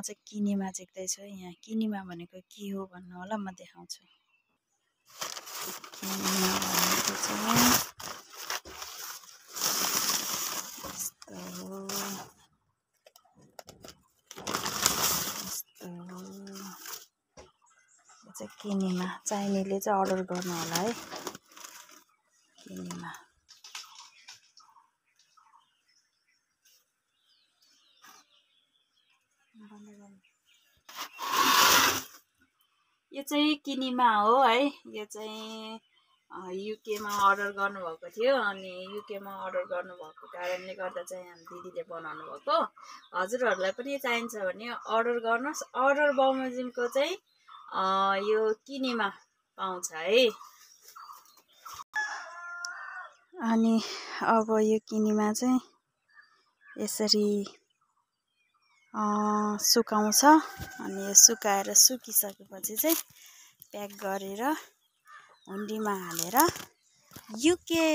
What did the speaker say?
चाहिँ किनेमा झिक्दैछु है। यहाँ किनेमा भनेको के हो भन्नु होला, म देखाउँछु। किनेमा भनेको चाहिँ यस्तो हो, यस्तो हो। यो चाहिँ किनेमा, चाहिनेले चाहिँ अर्डर गर्नु होला है। किनेमा यो चाहिँ किनेमा हो है। यो चाहिँ युकेमा अर्डर गर्नुभएको थियो, अनि युकेमा अर्डर गर्नुभएको कारणले गर्दा चाहिँ हामी दिदीले बनाउनु भएको। हजुरहरूलाई पनि चाहिन्छ भने अर्डर गर्नुहोस्। अर्डर बमोजिमको चाहिँ यो किनेमा पाउँछ है। अनि अब यो किनेमा चाहिँ यसरी सुकाउँछ। अनि यो सुकाएर सुकिसकेपछि चाहिँ प्याक गरेर हुन्डीमा हालेर युके